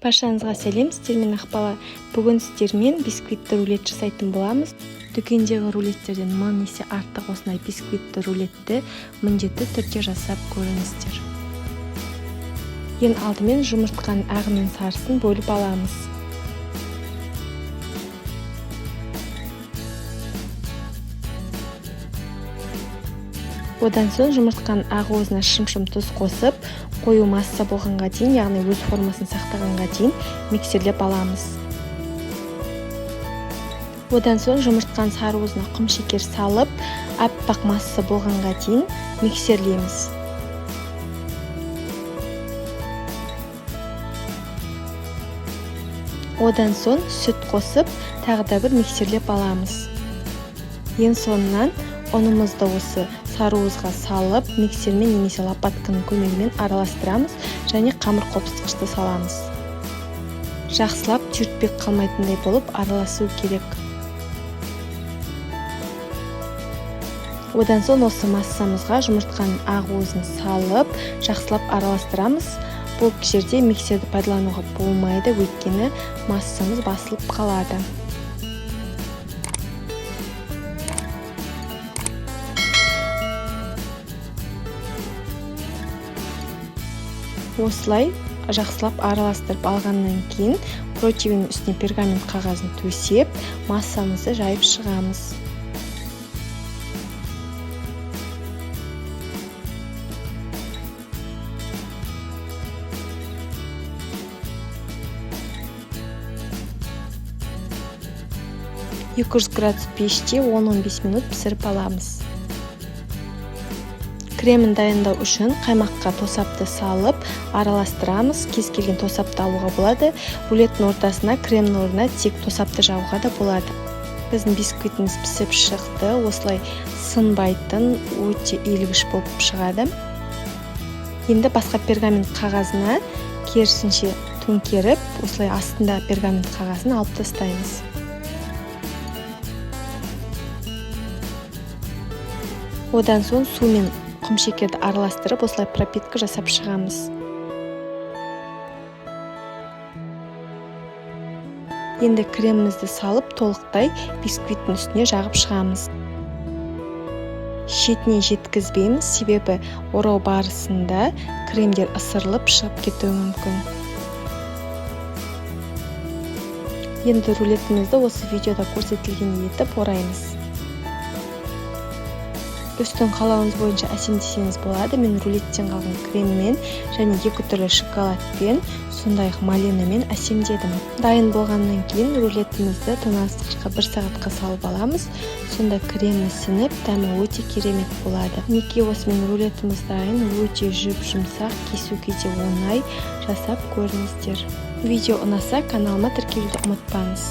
Баршаңызға сәлем, сіздермен Ақбала. Бүгін сіздермен бисквитті рулет жасайтын боламыз. Дүкендегі рулеттерден 1000 есе артық осындай бисквитті рулетті міндетті түрде жасап көріңіздер. Ең алдымен жұмыртқаның ағы мен сарысын бөліп аламыз. Одан соң жұмыртқаның ақ уызына шым-шым тұз қосып, қою масса болғанға дейін, яғни өз формасын сақтағанға дейін миксерлеп аламыз. Одан соң жұмыртқаның сары уызына құм шекер салып, аппақ масса болғанға дейін миксерлейміз. Одан соң сүт қосып, тағы да бір миксерлеп аламыз. Ең соңынан ұнымызды осы сары уызға салып, миксермен немесе лопатканың көмегімен араластырамыз және қамыр қопсытқышты саламыз. Жақсылап түйіртпек қалмайтындай болып араласу керек. Одан соң осы массамызға жұмыртқаның ақ уызын салып, жақсылап араластырамыз. Бұл жерде миксерді пайдалануға болмайды, өйткені массамыз басылып қалады. Осылай жақсылап араластырып алғаннан кейін противенің үстіне пергамент қағазын төсеп, массамызды жайып шығамыз. 200 градус пеште 10-15 минут пісіріп аламыз. Кремін дайындау үшін қаймаққа тосапты салып, араластырамыз. Кез келген тосапты алуға болады. Рулеттің ортасына кремнің орнына тек тосапты жағуға да болады. Біздің бисквитіміз пісіп шықты. Осылай сынбайтын, өте иілгіш болып шығады. Енді басқа пергамент қағазына керісінше төңкеріп, осылай астында пергамент қағазын алып тастаймыз. Одан соң сумен құм шекерді араластырып, осылай пропитка жасап шығамыз. Енді кремімізді салып, толықтай бисквиттің үстіне жағып шығамыз. Шетіне жеткізбейміз, себебі орау барысында кремдер ысырылып шығып кетуі мүмкін. Енді рулетімізді осы видеода көрсетілгендей етіп ораймыз. Үстін қалауыңыз бойынша әсемдесеңіз болады. Мен рулеттен қалған креммен және екі түрлі шоколадпен, сондай-ақ малинамен әсемдедім. Дайын болғаннан кейін рулетімізді тоңазытқышқа 1 сағатқа салып аламыз. Сонда кремі сініп, дәмі өте керемет болады. Мінекей, осымен рулетіміз дайын, өте жұп-жұмсақ, кесуге де оңай, жасап көріңіздер. Видео ұнаса каналыма тіркелуді ұмытпаңыз.